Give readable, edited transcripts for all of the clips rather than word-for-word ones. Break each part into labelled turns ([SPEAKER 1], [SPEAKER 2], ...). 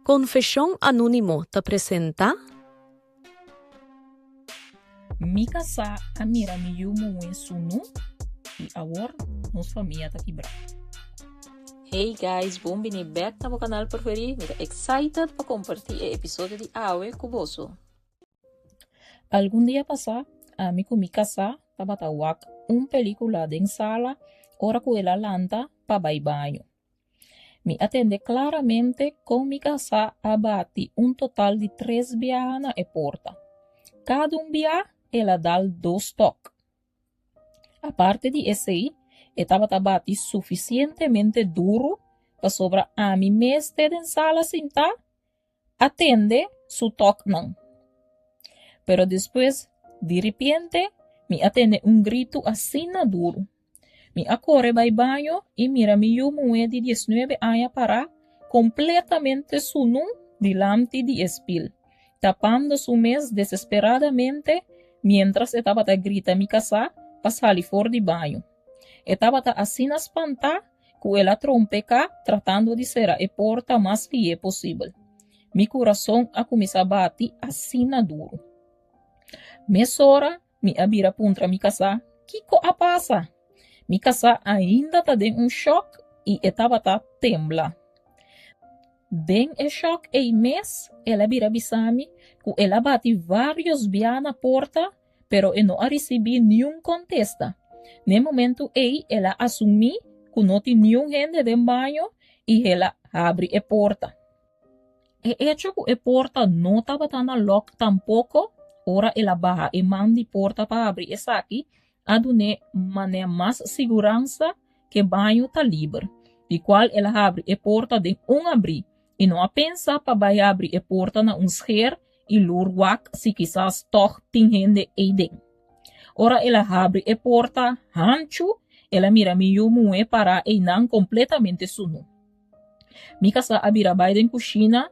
[SPEAKER 1] Konfeshon Anónimo ta presentá.
[SPEAKER 2] Mi kasá a mira mi yu muhé sunú i awor nos famia ta kibrá.
[SPEAKER 3] Hey guys, bon bini bek na bo kanal preferí. Mi ta excited pa kompartí e episodio di awe ku boso.
[SPEAKER 2] Algun dia pasá, ami ku mi kasá tabata wak un pelíkula den sala ora ku el a lanta pa bai baño. Mi a tende klaramente kon mi kasá a bati un total di tres biaha na e porta. Kada un bia el a dal dos tòk. Aparte di esei, e tabata bati sufisientemente duru pasobra ami mes te den sala sintá a tende su tòknan. Pero despues, diripiente, mi a tende un gritu asina duru. Mi a kore bai baño i mira mi yu muhé di diesnuebe aña pará kompletamente sunú dilanti di e spil, tapando su mes desesperadamente miéntras e tabata grita mi kasá pa sali for di baño. E tabata asina spantá ku el a trompeká tratando di sera e porta mas lihé posibel. Mi kurason a kuminsá bati asina duru. Mesora Mi a bira puntra mi kasá, Kiko a pasa? Mi kasá ainda ta den un shòk i e tabata tembla. Den e shòk ei mes el a bira bisa mi ku el a bati vários bia na porta pero e no a risibí niun kontesta. N'e momentu ei el a asumí ku no tin niun hende den baño i el a habri e porta. E echo ku e porta no tabata na lòk tampoko, ora el a baha e man di porta pa habri esaki, a dun'é manera mas siguransa ku e baño ta liber, di kual el a habri e porta den un abrí i no a pensa pa bai habri e porta na un scher i lur wak si kisas tòg tin hende eiden. Ora el a habri e porta hanchu, el a mira mi yu muhé pará einan kompletamente sunú. Mi kasá a bira bai den kushina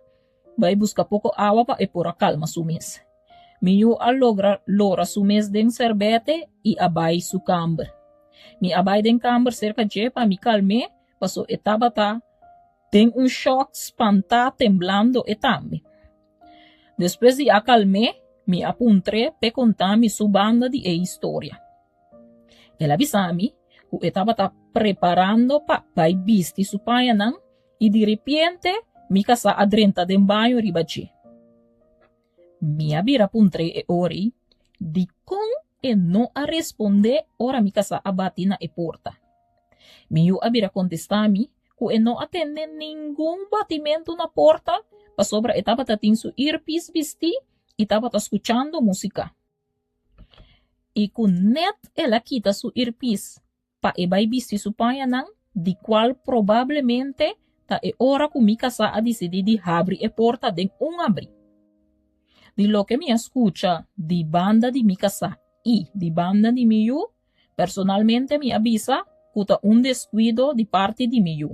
[SPEAKER 2] bai buska poko awa pa e por a kalma su mes. Mi yu a logra lora su mes den serbete i a bai su kamber. Mi a bai den kamber serka dje pa mi kalm'é paso e tabata den un shòk spantá temblando e tambe. Despues di a kalm'é mi a puntr'é p'e konta mi su banda di e historia. El a bisa mi ku e tabata preparando pa bai bisti su pañanan i diripiente mi kasá a drenta den baño riba dje. Mi a bira puntr'é e ora ei dikon e no a respondé ora mi kasá a bati na e porta. Mi yu a bira kontestá mi ku e no a tende ningun batimentu na porta pasobra e tabata tin su earpiece bistí i tabata skuchando músika. I ku nèt el a kita su irpis pa e bai bisti su pañanan, di kual probablemente ta e ora ku mi kasá a disidí di habri e porta den un abrí. Di loke mi a skucha di banda di mi kasá i di banda di mi yu, personalmente mi a bisa ku ta un deskuido di parti di mi yu.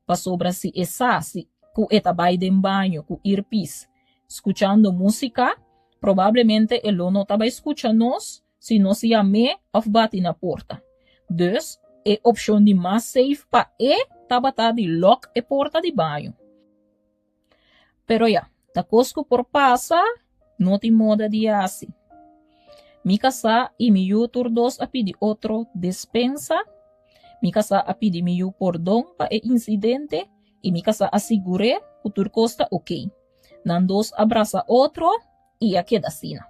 [SPEAKER 2] Pasobra si e sa si ku e ta bai den baño ku earpiece skuchando músika, probablemente e lo no ta bai skucha nos si nos yam'é òf bati na porta. Dus, e opshon di mas safe pa e tabata di lòk e porta di baño. Pero ya, ta kos ku por pasa, no tin moda di hasi. Mi kasá i mi yu tur dos a pidi otro despensa. Mi kasá a pidi mi yu pordon pa e insidente i mi kasá a sigur'é ku tur kos ta okey. Nan dos a brasa otro i a keda asina.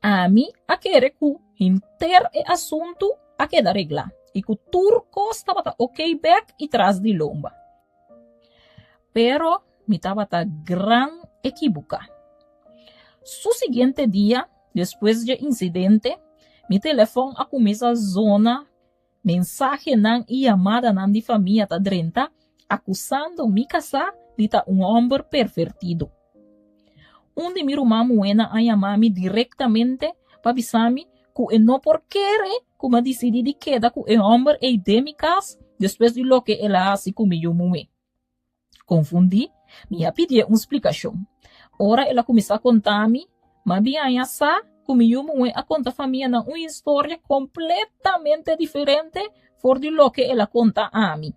[SPEAKER 2] Ami a kere ku henter e asuntu a keda reglá i ku tur kos tabata okey bèk i tras di lomba. Pero mi tabata gran ekibuká. Su siguiente dia, despues dje insidente, mi telefòn a kuminsá zona, mensahenan i yamadanan di famia ta drenta akusando mi kasá di ta un hòmber pervertido. Un di mi ruman muhénan a yama mi direktamente pa bisa mi ku e no por kere ku mi a disidí di keda ku e hòmber ei den mi kas despues di loke el a hasi ku mi yu muhé. Konfundí, mi a pidié un splikashon. Ora el a kuminsá konta mi, mi a bin haña sa ku mi yu muhé a konta famianan un historia kompletamente diferente for di loke el a konta ami.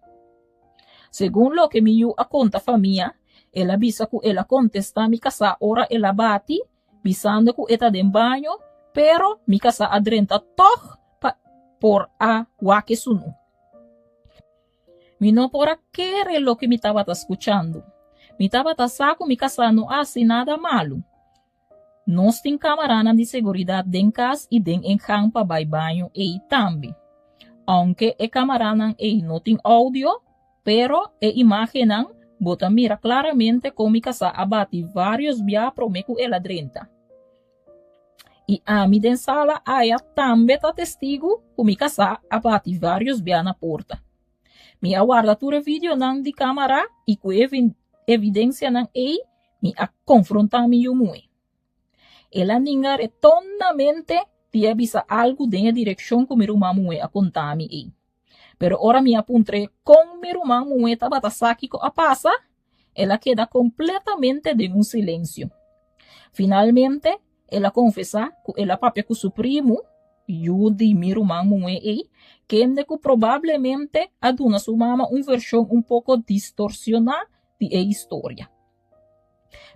[SPEAKER 2] Segun loke mi yu a konta famia, El a bisa ku el a kontestá mi kasá ora el a bati, bisando ku e ta den baño, pero mi kasá a drenta tòg pa por a wak e sunú. Mi no por a kere loke mi tabata skuchando. Mi tabata sa ku mi kasá no a hasi nada malu. Nos tin kamaranan di seguridat den kas i den ingang pa bai baño ei tambe. Ounke e kamaranan ei no tin oudio, pero e imágennan bo ta mira klaramente kon mi kasá a bati vários bia promé ku el a drenta. I ami den sala aya tambe ta testigu ku mi kasá a bati vários bia na porta. Mi a warda tur e videonan di kamara i ku e evidensianan ei Mi a konfrontá mi yu muhé. El a ninga retondamente di a bisa algu den e direkshon ku mi ruman muhé a konta mi ei. Pero ora mi a puntr'é kon mi ruman muhé tabata sa kiko a pasa, el a keda kompletamente den un silensio. Finalmente, el a konfesá ku el a papia ku su primu, yu di mi ruman muhé ei, kende ku probablemente a duna su mama un vershon un poko distorsioná di e historia.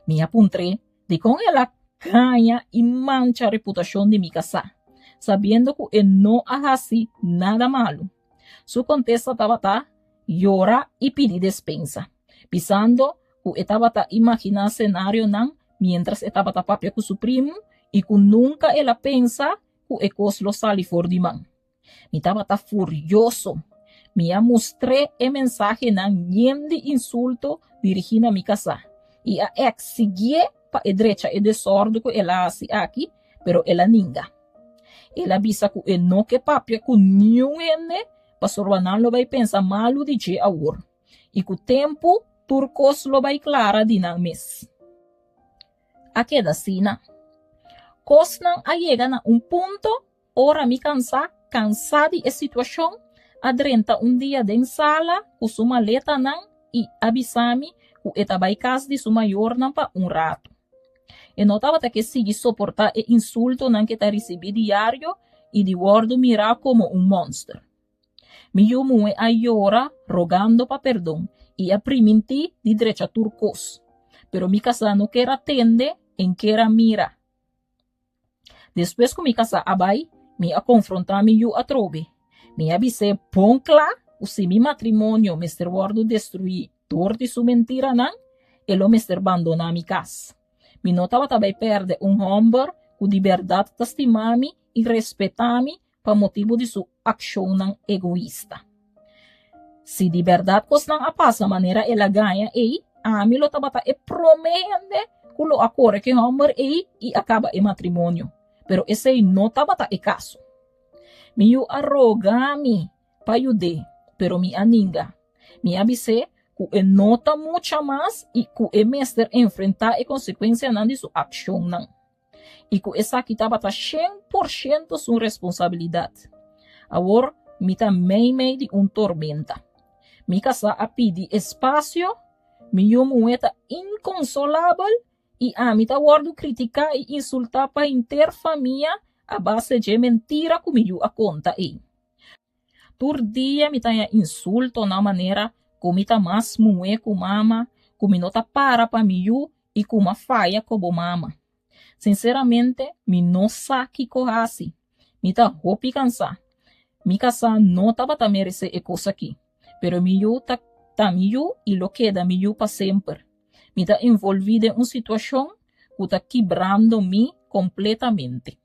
[SPEAKER 2] Mi a puntr'é dikon el a gaña i mancha reputashon di mi kasá, sabiendo ku e no a hasi nada malu. Su kontesta tabata yora i pidi despensa, bisando ku e tabata imaginá senarionan miéntras e tabata papia ku su primu i ku nunka el a pensa ku e kos lo sali for di man. Mi tabata furioso. Mi a mustr'é e mensahenan yen di insulto dirigí na mi kasá i a eksigié pa e drecha e desòrdu ku el a hasi aki, pero el a ninga. El a bisa ku e no ke papia ku niun hende pasobra nan lo bai pensa malu di dje awor i ku tempu tur kos lo bai klara di nan mes. A keda asina. Kosnan a yega na un punto Ora mi kansá, kansá di e situashon, a drenta un dia den sala ku su maletanan i a bisa mi ku e ta bai kas di su mayornan pa un ratu. E no tabata ke sigui soportá e insultonan ke ta risibí diario i di wòrdu mirá komo un mònster. Mi yu muhé a yora rogando pa perdon i a primintí di drecha tur kos. Pero mi kasá no ker a tende, en ker a mira. Despues ku mi kasá a bai, mi a konfrontá mi yu atrobe. Mi a bis'é bon kla ku si mi matrimonio mester wòrdu destruí dor di su mentiranan, e lo mester bandoná mi kas. Mi no tabata bai pèrdè un hòmber ku di bèrdat ta stima mi i respetá mi pa motibu di su akshonnan egoista. Si di bèrdat kosnan a pasa manera el a gaña ei, ami lo tabata e promé hende ku lo a kore ku e hòmber ei i a kaba e matrimonio. Pero esei no tabata e kaso. Mi yu a roga mi pa yud'é, pero mi a ninga. Mi a bis'é ku e no ta mucha mas i ku e mester enfrentá e konsekuensianan di su akshonnan. i ku esaki tabata 100% su responsabilidat. Awor mi ta meimei di un tormenta. Mi kasá a pidi espasio, mi yu muhé ta inkonsolabel i ami ta wòrdu kritiká i insultá pa henter famia a base dje mentira ku mi yu a konta ei. Tur dia mi ta haña insultonan manera ku mi ta mas muhé ku mama, ku mi no ta para pa mi yu i ku m'a faya ku bo mama. Sinseramente, mi no sa kiko hasi. Mi ta hopi kansá. Mi kasá no tabata meresé e kos akí, pero mi yu ta ta mi yu i lo keda mi yu pa semper. Mi ta envolví den un situashon ku ta kibrando mi kompletamente.